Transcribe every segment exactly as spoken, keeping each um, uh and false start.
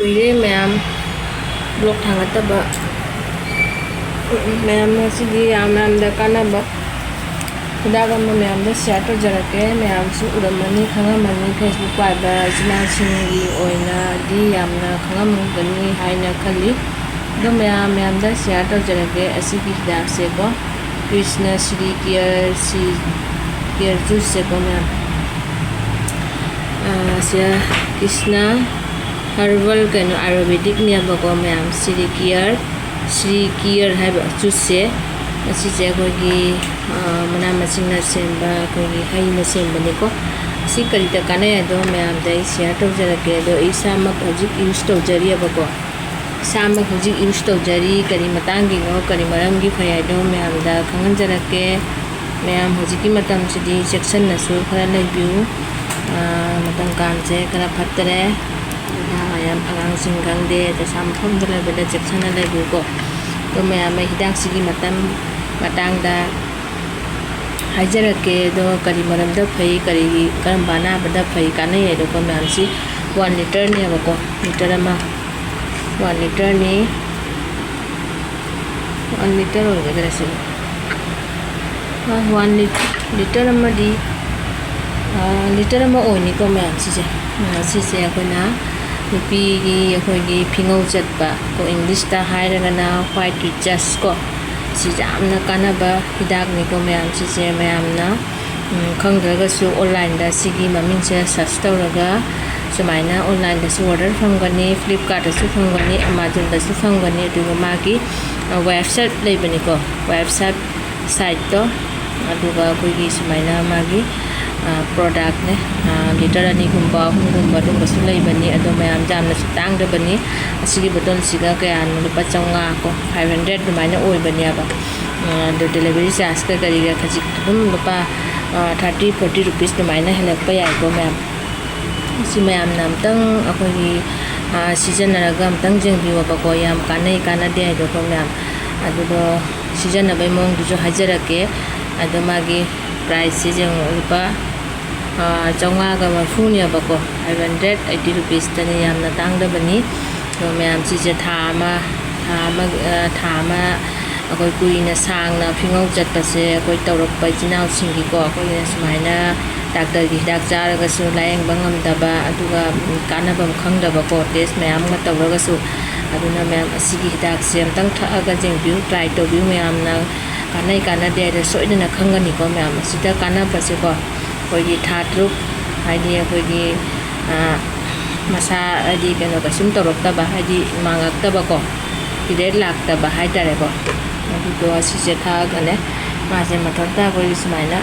ꯀꯨꯏꯔꯦ ꯃꯌꯥꯝ ꯕ꯭ꯂꯣꯛ ꯊꯥꯡꯒꯠꯇꯕ꯫ ꯃꯌꯥꯝ ꯉꯁꯤꯗꯤ ꯌꯥꯝ ꯃꯌꯥꯝꯗ ꯀꯥꯟꯅꯕ ꯍꯤꯗꯥꯛ ꯑꯃ ꯃꯌꯥꯝꯗ ꯁꯤꯌꯥꯔ ꯇꯧꯖꯔꯛꯀꯦ꯫ ꯃꯌꯥꯝꯁꯨ ꯎꯔꯝꯃꯅꯤ, ꯈꯪꯉꯝꯃꯅꯤ, ꯐꯦꯁꯕꯨꯛ ꯄꯥꯏꯕ ꯏꯆꯤꯟ ꯏꯅꯥꯎꯁꯤꯡꯒꯤ ꯑꯣꯏꯅꯗꯤ ꯌꯥꯝꯅ ꯈꯪꯉꯝꯒꯅꯤ ꯍꯥꯏꯅ ꯈꯜꯂꯤ꯫ ꯑꯗꯣ ꯃꯌꯥꯝ ꯃꯌꯥꯝꯗ ꯁꯤꯌꯥꯔ ꯇꯧꯖꯔꯛꯀꯦ ꯑꯁꯤꯒꯤ ꯍꯤꯗꯥꯛꯁꯦꯀꯣ꯫ ꯀ꯭ꯔꯤꯁꯅ ꯁ꯭ꯔꯤ ꯀꯤꯌꯔ, ꯁꯤ ꯀꯤꯌꯔ ꯖꯨꯁꯁꯦꯀꯣ ꯃꯌꯥꯝ꯫ ꯑꯥ, ꯁꯤꯗ ꯀ꯭ꯔꯤꯁꯅ ꯍꯔꯕꯜ ꯀꯩꯅꯣ ꯑꯥꯌꯨꯔꯕꯦꯗꯤꯛꯅꯦꯕꯀꯣ ꯃꯌꯥꯝ꯫ ꯁ꯭ꯔꯤ ꯀꯤꯌꯔ, ꯁ꯭ꯔꯤ ꯀꯤꯌꯔ ꯍꯥꯏꯕ ꯖꯨꯁꯁꯦ, ꯑꯁꯤꯁꯦ ꯑꯩꯈꯣꯏꯒꯤ, ꯑꯥ, ꯃꯅꯥ ꯃꯁꯤꯡꯅ ꯁꯦꯝꯕ, ꯑꯩꯈꯣꯏꯒꯤ ꯍꯩꯅ ꯁꯦꯝꯕꯅꯤꯀꯣ꯫ ꯁꯤ ꯀꯔꯤꯗ ꯀꯥꯟꯅꯩ ꯍꯥꯏꯗꯣ ꯃꯌꯥꯝꯗ ꯑꯩ ꯁꯤꯌꯥꯔ ꯇꯧꯖꯔꯛꯀꯦ꯫ ꯑꯗꯣ ꯑꯩ ꯏꯁꯥꯃꯛ ꯍꯧꯖꯤꯛ ꯌꯨꯁ ꯇꯧꯖꯔꯤꯑꯕꯀꯣ꯫ ꯏꯁꯥꯃꯛ ꯍꯧꯖꯤꯛ ꯌꯨꯁ ꯇꯧꯖꯔꯤ꯫ ꯀꯔꯤ ꯃꯇꯥꯡꯒꯤꯅꯣ, ꯀꯔꯤ ꯃꯔꯝꯒꯤ ꯐꯩ ꯍꯥꯏꯗꯣ ꯃꯌꯥꯝꯗ ꯈꯪꯍꯟꯖꯔꯛꯀꯦ꯫ ꯃꯌꯥꯝ ꯍꯧꯖꯤꯛꯀꯤ ꯃꯇꯝꯁꯤꯗꯤ ꯆꯦꯛꯁꯤꯟꯅꯁꯨ ꯈꯔ ꯂꯩꯕꯤꯌꯨ꯫ ꯑꯥ, ꯃꯇꯝ ꯀꯥꯟꯁꯦ ꯈꯔ ꯐꯠꯇꯔꯦ꯫ ꯑꯗꯨꯅ ꯃꯌꯥꯝ ꯑꯉꯥꯡꯁꯤꯡ ꯈꯪꯗꯦ, ꯄꯩꯁꯥ ꯃꯐꯝꯗ ꯂꯩꯕꯗ ꯆꯦꯛꯁꯤꯟꯅ ꯂꯩꯕꯤꯌꯨꯀꯣ꯫ ꯑꯗꯣ ꯃꯌꯥꯝ ꯑꯩ ꯍꯤꯗꯥꯛꯁꯤꯒꯤ ꯃꯇꯝ ꯃꯇꯥꯡꯗ ꯍꯥꯏꯖꯔꯛꯀꯦ꯫ ꯑꯗꯣ ꯀꯔꯤ ꯃꯔꯝꯗ ꯐꯩ, ꯀꯔꯤ, ꯀꯔꯝꯕ ꯑꯅꯥꯕꯗ ꯐꯩ, ꯀꯥꯟꯅꯩ ꯍꯥꯏꯗꯣꯀꯣ ꯃꯌꯥꯝꯁꯤ꯫ ꯋꯥꯟ ꯂꯤꯇꯔꯅꯦꯕꯀꯣ, ꯂꯤꯇꯔ ꯑꯃ, ꯋꯥꯟ ꯂꯤꯇꯔꯅꯤ꯫ ꯋꯥꯟ ꯂꯤꯇꯔ ꯑꯣꯏꯒꯗ꯭ꯔꯥ ꯁꯤꯕꯨ? ꯑ, ꯋꯥꯟ ꯂꯤ-, ꯂꯤꯇꯔ ꯑꯃꯗꯤ, ꯑ, ꯂꯤꯇꯔ ꯑꯃ ꯑꯣꯏꯅꯤꯀꯣ ꯃꯌꯥꯝ ꯁꯤꯁꯦ꯫ ꯑ, ꯁꯤꯁꯦ ꯑꯩꯈꯣꯏꯅ ꯅꯨꯄꯤꯒꯤ ꯑꯩꯈꯣꯏꯒꯤ ꯐꯤꯉꯧ ꯆꯠꯄ ꯀꯣ, ꯏꯪꯂꯤꯁꯇ ꯍꯥꯏꯔꯒꯅ white recharge ꯀꯣ꯫ ꯁꯤ ꯌꯥꯝꯅ ꯀꯥꯟꯅꯕ ꯍꯤꯗꯥꯛꯅꯤꯀꯣ ꯃꯌꯥꯝ ꯁꯤꯁꯦ꯫ ꯃꯌꯥꯝꯅ, ꯎꯝ, ꯈꯪꯗ꯭ꯔꯒꯁꯨ ꯑꯣꯟꯂꯥꯏꯟꯗ ꯁꯤꯒꯤ ꯃꯃꯤꯡꯁꯦ ꯁꯔꯁ ꯇꯧꯔꯒ ꯁꯨꯃꯥꯏꯅ ꯑꯣꯟꯂꯥꯏꯟꯗꯁꯨ ꯑꯣꯔꯗꯔ ꯐꯪꯒꯅꯤ, ꯐ꯭ꯂꯤꯞꯀꯥꯔꯠꯇꯁꯨ ꯐꯪꯒꯅꯤ, ꯑꯃꯥꯖꯣꯟꯗꯁꯨ ꯐꯪꯒꯅꯤ꯫ ꯑꯗꯨꯒ ꯃꯥꯒꯤ, ꯑ, ꯋꯦꯕꯁꯥꯏꯠ ꯂꯩꯕꯅꯤꯀꯣ, ꯋꯦꯕꯁꯥꯏꯠ ꯁꯥꯏꯠꯇꯣ꯫ ꯑꯗꯨꯒ ꯑꯩꯈꯣꯏꯒꯤ ꯁꯨꯃꯥꯏꯅ ꯃꯥꯒꯤ, ꯑ, ꯄ꯭ꯔꯣꯗꯛꯅꯦ, ꯑ, ꯂꯤꯇꯔ ꯑꯅꯤꯒꯨꯝꯕ, ꯑꯍꯨꯝꯒꯨꯝꯕ ꯑꯗꯨꯝꯕꯁꯨ ꯂꯩꯕꯅꯤ꯫ ꯑꯗꯣ ꯃꯌꯥꯝ ꯌꯥꯝꯅꯁꯨ ꯇꯥꯡꯗꯕꯅꯤ꯫ ꯑꯁꯤꯒꯤ ꯕꯣꯇꯜꯁꯤꯒ ꯀꯌꯥꯅꯣ? ꯂꯨꯄꯥ ꯆꯥꯝꯃꯉꯥ ꯀꯣ, ꯐꯥꯏꯚ ꯍꯟꯗ꯭ꯔꯦꯠ ꯑꯗꯨꯃꯥꯏꯅ ꯑꯣꯏꯕꯅꯦꯕ꯫ ꯑ, ꯑꯗꯣ ꯗꯦꯂꯤꯚꯔꯤ ꯆꯥꯔꯖꯀ ꯀꯔꯤꯒ ꯈꯖꯤꯛ ꯑꯗꯨꯝ ꯂꯨꯄꯥ, ꯑ, ꯊꯥꯔꯇꯤ, ꯐꯣꯔꯇꯤ ꯔꯨꯄꯤꯁ ꯑꯗꯨꯃꯥꯏꯅ ꯍꯦꯜꯂꯛꯄ ꯌꯥꯏꯀꯣ ꯃꯌꯥꯝ꯫ ꯁꯤ ꯃꯌꯥꯝꯅ ꯑꯝꯇꯪ ꯑꯩꯈꯣꯏꯒꯤ, ꯑ, ꯁꯤꯖꯤꯟꯅꯔꯒ ꯑꯝꯇꯪ ꯌꯦꯡꯕꯤꯌꯣꯕꯀꯣ, ꯌꯥꯝ ꯀꯥꯟꯅꯩ ꯀꯥꯟꯅꯗꯦ ꯍꯥꯏꯗꯣꯀꯣ ꯃꯌꯥꯝ꯫ ꯑꯗꯨꯗꯣ ꯁꯤꯖꯤꯟꯅꯕꯒꯤ ꯃꯑꯣꯡꯗꯨꯁꯨ ꯍꯥꯏꯖꯔꯛꯀꯦ꯫ ꯑꯗꯣ ꯃꯥꯒꯤ ꯄ꯭ꯔꯥꯏꯁꯁꯦ ꯌꯦꯡꯉꯣ, ꯂꯨꯄꯥ ꯆꯥꯝꯃꯉꯥꯒ ꯃꯔꯤꯐꯨꯅꯦꯕꯀꯣ, five hundred eighty rupeesꯇꯅꯤ, ꯌꯥꯝꯅ ꯇꯥꯡꯗꯕꯅꯤ꯫ ꯑꯗꯣ ꯃꯌꯥꯝ, ꯁꯤꯁꯦ ꯊꯥ ꯑꯃ, ꯊꯥ ꯑꯃ, ꯊꯥ ꯑꯃ ꯑꯩꯈꯣꯏ ꯀꯨꯏꯅ ꯁꯥꯡꯅ ꯐꯤꯉꯧ ꯆꯠꯄꯁꯦ ꯑꯩꯈꯣꯏ ꯇꯧꯔꯛꯄ ꯏꯆꯤꯟ ꯏꯅꯥꯎꯁꯤꯡꯒꯤꯀꯣ, ꯑꯩꯈꯣꯏꯅ ꯁꯨꯃꯥꯏꯅ ꯗꯥꯛꯇꯔꯒꯤ ꯍꯤꯗꯥꯛ ꯆꯥꯔꯒꯁꯨ ꯂꯥꯌꯦꯡꯕ ꯉꯝꯗꯕ, ꯑꯗꯨꯒ ꯀꯥꯟꯅꯐꯝ ꯈꯪꯗꯕꯀꯣ, test ꯃꯌꯥꯝ ꯑꯃ ꯇꯧꯔꯒꯁꯨ꯫ ꯑꯗꯨꯅ ꯃꯌꯥꯝ, ꯑꯁꯤꯒꯤ ꯍꯤꯗꯥꯛꯁꯦ ꯑꯝꯇꯪ ꯊꯛꯑꯒ ꯌꯦꯡꯕꯤꯌꯨ, try ꯇꯧꯕꯤꯌꯨ꯫ ꯃꯌꯥꯝꯅ ꯀꯥꯟꯅꯩ ꯀꯥꯟꯅꯗꯦ ꯍꯥꯏꯗꯣ ꯁꯣꯏꯗꯅ ꯈꯪꯒꯅꯤꯀꯣ꯫ ꯃꯌꯥꯝ, ꯑꯁꯤꯗ ꯀꯥꯟꯅꯕꯁꯦꯀꯣ, ꯑꯩꯈꯣꯏꯒꯤ ꯊꯥ ꯇꯔꯨꯛ, ꯍꯥꯏꯗꯤ ꯑꯩꯈꯣꯏꯒꯤ, ꯑ, ꯃꯁꯥ, ꯍꯥꯏꯗꯤ ꯀꯩꯅꯣ, ꯀꯩꯁꯨꯝ ꯇꯧꯔꯛꯇꯕ, ꯍꯥꯏꯗꯤ ꯃꯥꯡꯉꯛꯇꯕꯀꯣ, period ꯂꯥꯛꯇꯕ ꯍꯥꯏꯇꯥꯔꯦꯀꯣ, ꯑꯗꯨꯗꯣ ꯁꯤꯁꯦ ꯊꯛꯑꯒꯅꯦ, ꯃꯥꯁꯦ ꯃꯊꯟꯇ ꯑꯩꯈꯣꯏꯒꯤ ꯁꯨꯃꯥꯏꯅ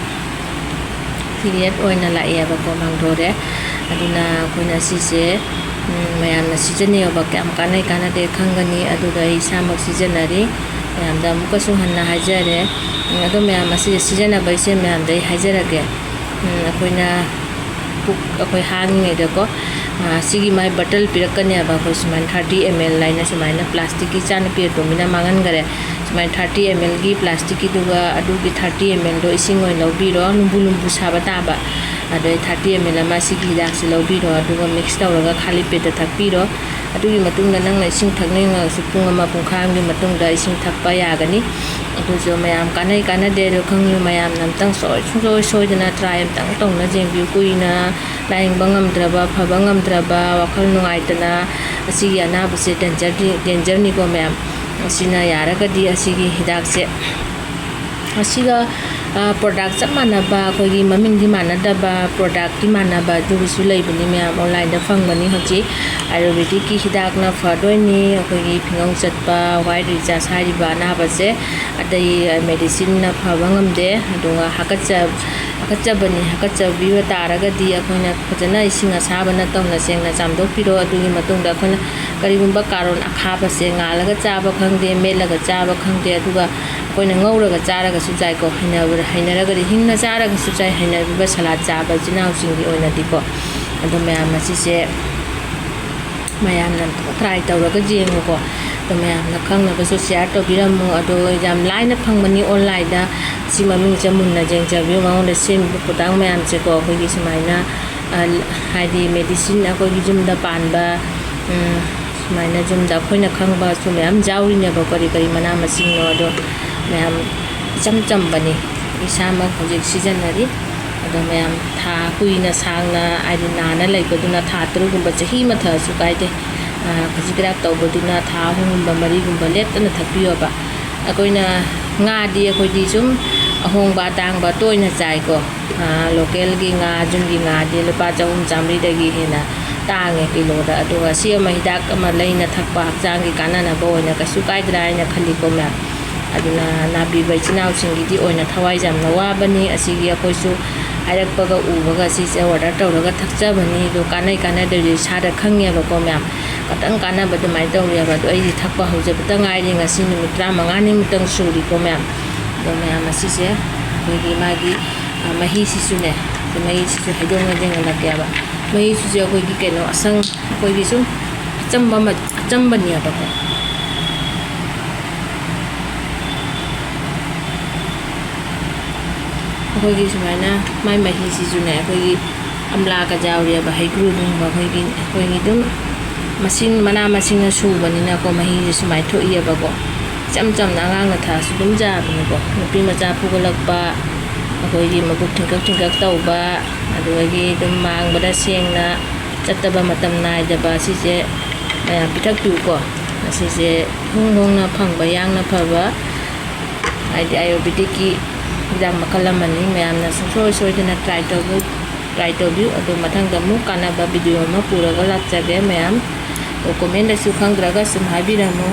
period ꯑꯣꯏꯅ ꯂꯥꯛꯑꯦꯕꯀꯣ, ꯃꯥꯡꯊꯣꯔꯦ꯫ ꯑꯗꯨꯅ ꯑꯩꯈꯣꯏꯅ ꯁꯤꯁꯦ, ꯎꯝ, ꯃꯌꯥꯝꯅ ꯁꯤꯖꯤꯟꯅꯩꯌꯣꯕ, ꯀꯌꯥꯝ ꯀꯥꯟꯅꯩ ꯀꯥꯟꯅꯗꯦ ꯈꯪꯒꯅꯤ꯫ ꯑꯗꯨꯗ ꯑꯩ ꯏꯁꯥꯃꯛ ꯁꯤꯖꯤꯟꯅꯔꯤ, ꯃꯌꯥꯝꯗ ꯑꯃꯨꯛꯀꯁꯨ ꯍꯟꯅ ꯍꯥꯏꯖꯔꯦ꯫ ꯎꯝ, ꯑꯗꯣ ꯃꯌꯥꯝ, ꯑꯁꯤꯁꯦ ꯁꯤꯖꯤꯟꯅꯕꯩꯁꯦ ꯃꯌꯥꯝꯗ ꯑꯩ ꯍꯥꯏꯖꯔꯒꯦ꯫ ꯎꯝ, ꯑꯩꯈꯣꯏꯅ ꯄꯨꯛ ꯑꯩꯈꯣꯏ ꯍꯥꯡꯉꯤꯉꯩꯗꯀꯣ, ꯑ, ꯁꯤꯒꯤ ꯃꯥꯏ bottle ꯄꯤꯔꯛꯀꯅꯦꯕ, ꯑꯩꯈꯣꯏ ꯁꯨꯃꯥꯏꯅ thirty ml ꯍꯥꯏꯅ, ꯁꯨꯃꯥꯏꯅ plasticꯀꯤ ꯏꯆꯥꯅꯨꯄꯤ ꯑꯇꯣꯝꯕꯤꯅ ꯃꯥꯡꯍꯟꯈꯔꯦ꯫ ꯁꯨꯃꯥꯏꯅ thirty mlꯒꯤ plasticꯀꯤꯗꯨꯒ ꯑꯗꯨꯒꯤ thirty mlꯗꯣ ꯏꯁꯤꯡ ꯑꯣꯏꯅ ꯂꯧꯕꯤꯔꯣ, ꯂꯨꯝꯕꯨ ꯂꯨꯝꯕꯨ ꯁꯥꯕ ꯇꯥꯕ꯫ ꯑꯗꯩ thirty ml ꯑꯃ ꯁꯤꯒꯤ ꯍꯤꯗꯥꯛꯁꯤ ꯂꯧꯕꯤꯔꯣ, ꯑꯗꯨꯒ mix ꯇꯧꯔꯒ ꯈꯥꯂꯤ ꯄꯦꯠꯇ ꯊꯛꯄꯤꯔꯣ꯫ ꯑꯗꯨꯒꯤ ꯃꯇꯨꯡꯗ ꯅꯪꯅ ꯏꯁꯤꯡ ꯊꯛꯅꯤꯡꯉꯒꯁꯨ ꯄꯨꯡ ꯑꯃ, ꯄꯨꯡꯈꯥꯏ ꯑꯃꯒꯤ ꯃꯇꯨꯡꯗ ꯏꯁꯤꯡ ꯊꯛꯄ ꯌꯥꯒꯅꯤ꯫ ꯑꯗꯨꯁꯨ ꯃꯌꯥꯝ ꯀꯥꯟꯅꯩ ꯀꯥꯟꯅꯗꯦ ꯑꯗꯣ ꯈꯪꯕꯤꯌꯨ꯫ ꯃꯌꯥꯝꯅ ꯑꯝꯇꯪ ꯁꯣꯏ-, ꯁꯨꯡꯁꯣꯏ ꯁꯣꯏꯗꯅ try ꯑꯝꯇꯪ ꯇꯧꯅ ꯌꯦꯡꯕꯤꯌꯨ꯫ ꯀꯨꯏꯅ ꯂꯥꯌꯦꯡꯕ ꯉꯝꯗ꯭ꯔꯕ, ꯐꯕ ꯉꯝꯗ꯭ꯔꯕ, ꯋꯥꯈꯜ ꯅꯨꯡꯉꯥꯏꯇꯅ, ꯑꯁꯤꯒꯤ ꯑꯅꯥꯕꯁꯦ dangerꯗꯤ, dangerꯅꯤꯀꯣ ꯃꯌꯥꯝ꯫ ꯑꯁꯤꯅ ꯌꯥꯔꯒꯗꯤ ꯑꯁꯤꯒꯤ ꯍꯤꯗꯥꯛꯁꯦ, ꯑꯁꯤꯒ, ꯑ, product ꯆꯞ ꯃꯥꯟꯅꯕ, ꯑꯩꯈꯣꯏꯒꯤ ꯃꯃꯤꯡꯗꯤ ꯃꯥꯟꯅꯗꯕ, productꯇꯤ ꯃꯥꯟꯅꯕ, ꯑꯗꯨꯒꯤꯁꯨ ꯂꯩꯕꯅꯤ ꯃꯌꯥꯝ, onlineꯗ ꯐꯪꯕꯅꯤ ꯍꯧꯖꯤꯛ꯫ ꯑꯥꯌꯨꯔꯕꯦꯗꯤꯛꯀꯤ ꯍꯤꯗꯥꯛꯅ ꯐꯗꯣꯏꯅꯤ꯫ ꯑꯩꯈꯣꯏꯒꯤ ꯐꯤꯉꯧ ꯆꯠꯄ, white recharge ꯍꯥꯏꯔꯤꯕ ꯑꯅꯥꯕꯁꯦ ꯑꯇꯩ medicineꯅ ꯐꯕ ꯉꯝꯗꯦ꯫ ꯑꯗꯨꯒ ꯍꯥꯀꯠꯆ-, ꯍꯥꯀꯠꯆꯕꯅꯤ, ꯍꯥꯀꯠꯆꯕꯤꯕ ꯇꯥꯔꯒꯗꯤ ꯑꯩꯈꯣꯏꯅ ꯐꯖꯅ ꯏꯁꯤꯡ ꯑꯁꯥꯕꯅ ꯇꯧꯅ ꯁꯦꯡꯅ ꯆꯥꯝꯊꯣꯛꯄꯤꯔꯣ꯫ ꯑꯗꯨꯒꯤ ꯃꯇꯨꯡꯗ ꯑꯩꯈꯣꯏꯅ ꯀꯔꯤꯒꯨꯝꯕ ꯀꯥꯔꯣꯟ ꯑꯈꯥꯕꯁꯦ ꯉꯥꯜꯂꯒ ꯆꯥꯕ ꯈꯪꯗꯦ, ꯃꯦꯠꯂꯒ ꯆꯥꯕ ꯈꯪꯗꯦ, ꯑꯗꯨꯒ ꯑꯩꯈꯣꯏꯅ ꯉꯧꯔꯒ ꯆꯥꯔꯒꯁꯨ ꯆꯥꯏꯀꯣ꯫ ꯍꯩꯅꯕ-, ꯍꯩꯅꯔꯒꯗꯤ ꯍꯤꯡꯅ ꯆꯥꯔꯒꯁꯨ ꯆꯥꯏ, ꯍꯩꯅꯕꯤꯕ salad ꯆꯥꯕ ꯏꯆꯤꯟ ꯏꯅꯥꯎꯁꯤꯡꯒꯤ ꯑꯣꯏꯅꯗꯤꯀꯣ꯫ ꯑꯗꯣ ꯃꯌꯥꯝ ꯑꯁꯤꯁꯦ ꯃꯌꯥꯝꯅ ꯑꯝꯇꯪ try ꯇꯧꯔꯒ ꯌꯦꯡꯉꯨꯀꯣ꯫ ꯃꯌꯥꯝꯅ ꯈꯪꯅꯕꯁꯨ ꯁꯤꯌꯥꯔ ꯇꯧꯕꯤꯔꯝꯃꯨ꯫ ꯑꯗꯣ ꯌꯥꯝ ꯂꯥꯏꯅ ꯐꯪꯕꯅꯤ ꯑꯣꯟꯂꯥꯏꯟꯗ꯫ ꯁꯤ ꯃꯃꯤꯡꯁꯦ ꯃꯨꯟꯅ ꯌꯦꯡꯖꯕꯤꯌꯨ꯫ ꯃꯉꯣꯟꯗ ꯁꯦꯝꯃꯤꯕ ꯄꯣꯠꯊꯣꯛ ꯃꯌꯥꯝꯁꯦꯀꯣ, ꯑꯩꯈꯣꯏꯒꯤ ꯁꯨꯃꯥꯏꯅ, ꯑ, ꯍꯥꯏꯗꯤ ꯃꯦꯗꯤꯁꯤꯟ ꯑꯩꯈꯣꯏꯒꯤ ꯌꯨꯝꯗ ꯄꯥꯟꯕ, ꯎꯝ, ꯁꯨꯃꯥꯏꯅ ꯌꯨꯝꯗ ꯑꯩꯈꯣꯏꯅ ꯈꯪꯕꯁꯨ ꯃꯌꯥꯝ ꯌꯥꯎꯔꯤꯅꯦꯕ, ꯀꯔꯤ ꯀꯔꯤ ꯃꯅꯥ ꯃꯁꯤꯡꯅꯣ꯫ ꯑꯗꯣ ꯃꯌꯥꯝ ꯏꯆꯝ ꯆꯝꯕꯅꯤ꯫ ꯏꯁꯥꯃꯛ ꯍꯧꯖꯤꯛ ꯁꯤꯖꯤꯟꯅꯔꯤ꯫ ꯑꯗꯣ ꯃꯌꯥꯝ ꯊꯥ ꯀꯨꯏꯅ ꯁꯥꯡꯅ ꯍꯥꯏꯗꯤ ꯅꯥꯅ ꯂꯩꯕꯗꯨꯅ ꯊꯥ ꯇꯔꯨꯛꯀꯨꯝꯕ, ꯆꯍꯤ ꯑꯃ ꯊꯛꯑꯁꯨ ꯀꯥꯏꯗꯦ꯫ ꯑ, ꯈꯖꯤꯛ ꯈꯔꯥꯛ ꯇꯧꯕꯗꯨꯅ ꯊꯥ ꯑꯍꯨꯝꯒꯨꯝꯕ, ꯃꯔꯤꯒꯨꯝꯕ ꯂꯦꯞꯇꯅ ꯊꯛꯄꯤꯌꯣꯕ꯫ ꯑꯩꯈꯣꯏꯅ ꯉꯥꯗꯤ ꯑꯩꯈꯣꯏꯗꯤ ꯁꯨꯝ ꯑꯍꯣꯡꯕ ꯑꯇꯥꯡꯕ ꯇꯣꯏꯅ ꯆꯥꯏꯀꯣ꯫ ꯑ, ꯂꯣꯀꯦꯜꯒꯤ ꯉꯥ, ꯌꯨꯝꯒꯤ ꯉꯥꯗꯤ ꯂꯨꯄꯥ ꯆꯍꯨꯝ ꯆꯥꯝꯃꯔꯤꯗꯒꯤ ꯍꯦꯟꯅ ꯇꯥꯡꯉꯦ ꯀꯤꯂꯣꯗ꯫ ꯑꯗꯨꯒ ꯁꯤ ꯑꯃ ꯍꯤꯗꯥꯛ ꯑꯃ ꯂꯩꯅ ꯊꯛꯄ ꯍꯛꯆꯥꯡꯒꯤ ꯀꯥꯟꯅꯅꯕ ꯑꯣꯏꯅ ꯀꯩꯁꯨ ꯀꯥꯏꯗ꯭ꯔꯥ ꯍꯥꯏꯅ ꯈꯜꯂꯤꯀꯣ ꯃꯌꯥꯝ꯫ ꯑꯗꯨꯅ ꯅꯥꯕꯤꯕ ꯏꯆꯤꯟ ꯏꯅꯥꯎꯁꯤꯡꯒꯤꯗꯤ ꯑꯣꯏꯅ ꯊꯋꯥꯏ ꯌꯥꯝꯅ ꯋꯥꯕꯅꯤ꯫ ꯑꯁꯤꯒꯤ ꯑꯩꯈꯣꯏꯁꯨ ꯍꯥꯏꯔꯛꯄꯒ ꯎꯕꯒ ꯁꯤꯁꯦ ꯑꯣꯔꯗꯔ ꯇꯧꯔꯒ ꯊꯛꯆꯕꯅꯤ꯫ ꯑꯗꯣ ꯀꯥꯟꯅꯩ ꯀꯥꯟꯅꯗꯕꯗꯤ ꯏꯁꯥꯗ ꯈꯪꯉꯦꯕꯀꯣ ꯃꯌꯥꯝ꯫ ꯈꯇꯪ ꯀꯥꯟꯅꯕ ꯑꯗꯨꯃꯥꯏꯅ ꯇꯧꯔꯦꯕ꯫ ꯑꯗꯣ ꯑꯩꯗꯤ ꯊꯛꯄ ꯍꯧꯖꯕꯇ ꯉꯥꯏꯔꯤ꯫ ꯉꯁꯤ ꯅꯨꯃꯤꯠ ꯇꯔꯥꯃꯉꯥꯅꯤꯃꯨꯛꯇꯪ ꯁꯨꯔꯤꯀꯣ ꯃꯌꯥꯝ꯫ ꯑꯗꯣ ꯃꯌꯥꯝ ꯑꯁꯤꯁꯦ ꯑꯩꯈꯣꯏꯒꯤ ꯃꯥꯒꯤ, ꯑ, ꯃꯍꯤꯁꯤꯁꯨꯅꯦ, ꯃꯍꯤꯁꯤꯁꯨ ꯍꯩꯗꯣꯛꯅ ꯌꯦꯡꯍꯜꯂꯛꯀꯦꯕ꯫ ꯃꯍꯤꯁꯤꯁꯨ ꯑꯩꯈꯣꯏꯒꯤ ꯀꯩꯅꯣ ꯑꯁꯪ-, ꯑꯩꯈꯣꯏꯒꯤ ꯁꯨꯝ ꯑꯆꯝꯕ ꯃ-, ꯑꯆꯝꯕꯅꯦꯕꯀꯣ꯫ ꯑꯩꯈꯣꯏꯒꯤ ꯁꯨꯃꯥꯏꯅ ꯃꯥꯏ ꯃꯍꯤꯁꯤꯁꯨꯅꯦ, ꯑꯩꯈꯣꯏꯒꯤ ꯑꯝꯂꯥꯒ ꯌꯥꯎꯔꯦꯕ, ꯍꯩꯀ꯭ꯔꯨꯒꯨꯝꯕ, ꯑꯩꯈꯣꯏꯒꯤ, ꯑꯩꯈꯣꯏꯒꯤ ꯑꯗꯨꯝ ꯃꯁꯤꯡ, ꯃꯅꯥ ꯃꯁꯤꯡꯅ ꯁꯨꯕꯅꯤꯅꯀꯣ, ꯃꯍꯤꯁꯦ ꯁꯨꯃꯥꯏꯅ ꯊꯣꯛꯏꯑꯕꯀꯣ꯫ ꯏꯆꯝ ꯆꯝꯅ ꯑꯉꯥꯡꯅ ꯊꯛꯑꯁꯨ ꯑꯗꯨꯝ ꯌꯥꯕꯅꯤꯀꯣ꯫ ꯅꯨꯄꯤ ꯃꯆꯥ ꯐꯨꯒꯠꯂꯛꯄ, ꯑꯩꯈꯣꯏꯒꯤ ꯃꯕꯨꯛ ꯊꯤꯟꯀꯛ ꯊꯤꯟꯀꯛ ꯇꯧꯕ, ꯑꯗꯨꯗꯒꯤ ꯑꯗꯨꯝ ꯃꯥꯡꯕꯗ ꯁꯦꯡꯅ ꯆꯠꯇꯕ, ꯃꯇꯝ ꯅꯥꯏꯗꯕ, ꯁꯤꯁꯦ ꯃꯌꯥꯝ ꯄꯤꯊꯛꯄꯤꯌꯨꯀꯣ꯫ ꯑꯁꯤꯁꯦ ꯏꯍꯣꯡ ꯍꯣꯡꯅ ꯐꯪꯕ, ꯌꯥꯝꯅ ꯐꯕ, ꯍꯥꯏꯗꯤ ꯑꯥꯌꯨꯔꯕꯦꯗꯤꯛꯀꯤ ꯍꯤꯗꯥꯛ ꯃꯈꯜ ꯑꯃꯅꯤ꯫ ꯃꯌꯥꯝꯅ ꯁꯨꯡꯁꯣꯏ ꯁꯣꯏꯗꯅ ꯇ꯭ꯔꯥꯏ ꯇꯧꯕꯤꯌꯨ, ꯇ꯭ꯔꯥꯏ ꯇꯧꯕꯤꯌꯨ꯫ ꯑꯗꯨ ꯃꯊꯪꯗ ꯑꯃꯨꯛ ꯀꯥꯟꯅꯕ ꯚꯤꯗꯤꯑꯣ ꯑꯃ ꯄꯨꯔꯒ ꯂꯥꯛꯆꯒꯦ ꯃꯌꯥꯝ꯫ ꯑꯗꯣ ꯀꯣꯃꯦꯟꯗꯁꯨ ꯈꯪꯗ꯭ꯔꯒ ꯁꯨꯝ ꯍꯥꯏꯕꯤꯔꯝꯃꯨ꯫